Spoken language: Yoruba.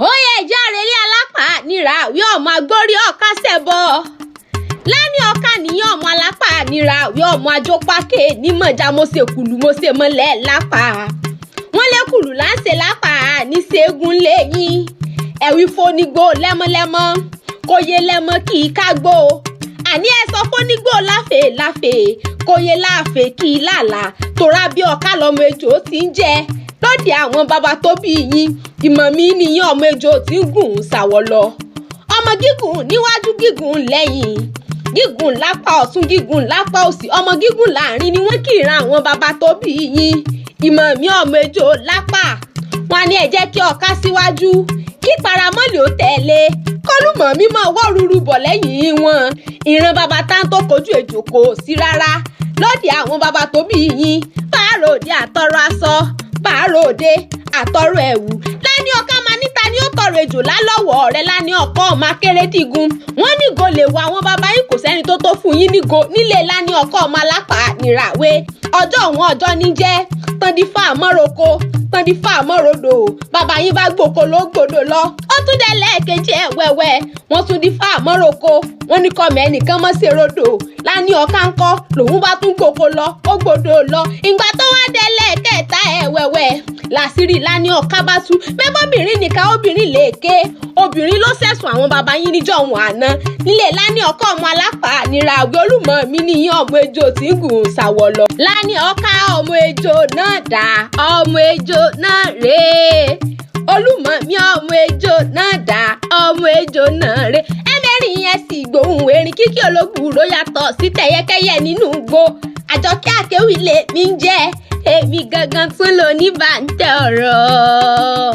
Ó yẹ ẹjẹ́ àrẹ̀lẹ̀ alápá nira àwí ọmọ agbórí ọ̀ká ṣẹ̀bọ̀. Lání ọ̀ká nìyẹn ọmọ alápá nira àwí ọmọ àjọpákè nímọ̀já mo ṣe kùlù mo ṣe mọ́lẹ̀ lápá. Wọ́n lé kùlù láǹṣẹ̀ lápá ní ṣẹ́gun lẹ́yìn. Ẹ̀wí fonigbó lẹ́mọ́lẹ́mọ́ kò yé lẹ́mọ́ kì í kágbó. Àní ẹ sọ fónígbó láfè láfè kò yé láàfè kì í làlà tòrá bí ọ̀ká lọmọ ejò ti ń jẹ lóde àwọn bàbá tó bí yín ìmọ̀ mi nìyẹn ọmọ ejò tí ń gùn ṣàwọ̀ lọ. Ọmọ gígùn níwájú gígùn lẹ́yìn gígùn lápá ọ̀tún gígùn lápá òsì ọmọ gígùn láàrin ni wọ́n kì í ran àwọn bàbá tó bí yín ìmọ̀ mi ọmọ ejò lápá. Wọn ní ẹ jẹ́ kí ọ̀ká síwájú kí paramọ́lì ó tẹ̀lé kọ́lùmọ̀ mímọ́ wọ́ rúru bọ̀ lẹ́yìn wọn. Ìran bàbá tá ń tó kojú ejò kò sí rárá lóde àwọn bàbá tó bí yín báàrò òde àtọrọ aṣọ báàrò òde àtọrọ ẹ̀wù. Lání ọ̀ká máa níta ni ó tọrọ ejò lálọ́wọ́ rẹ̀ lání ọkọ ọmọ akérèdígun. Wọ́n nígo lè wọ àwọn bàbá yín kò sẹ́ni tó tó fún yín nígo nílé lání ọkọ ọmọ alápá nìràwé. Ọjọ́ òun ọjọ́ ní jẹ́ tán di fá àmọ́roko tán di fá àmọ́rodò bàbá yín bá gbòkó ló gbòdò lọ. Ó tún dé lẹ́ẹ̀kejì ẹ̀ wẹ́wẹ́ wọ́n tún di fá àmọ́roko wọ́n ní kọ́mọ ẹnìkan mọ́ sí rodò lání ọ̀ká ńkọ́ lòun bá tún gbòkó lọ ó gbòdò lọ. Ìgbà tó wá dé lẹ́ẹ̀kẹta ẹ̀ wẹ́wẹ́ làṣírí lání ọ̀ká bá tú mẹ́bọ́bìnrin nìkan obìnrin lè ké obìnrin ló sẹ̀sùn àwọn bàbá yín níjọ́ òun àná nílé lání ọkọ ọmọ alápá nira àwẹ̀ olúmọ mi níyàn ọmọ ejò tí ń gùn ṣàwọ̀ lọ. Lání ọ̀ká ọmọ ejò náà dà ọmọ ejò náà rèé olúmọ mi ọmọ ejò náà dà ọmọ ejò náà rèé ẹ̀mẹ́rin yẹn sì gbóhùn erin kíkí olóògùn ló yàtọ̀ sí tẹ̀yẹkẹ́yẹ nínú igbó. Àjọkẹ́ àkéwì lè mí jẹ́ èmi gangan tún lò ní bàǹtẹ̀ ọ̀rọ̀.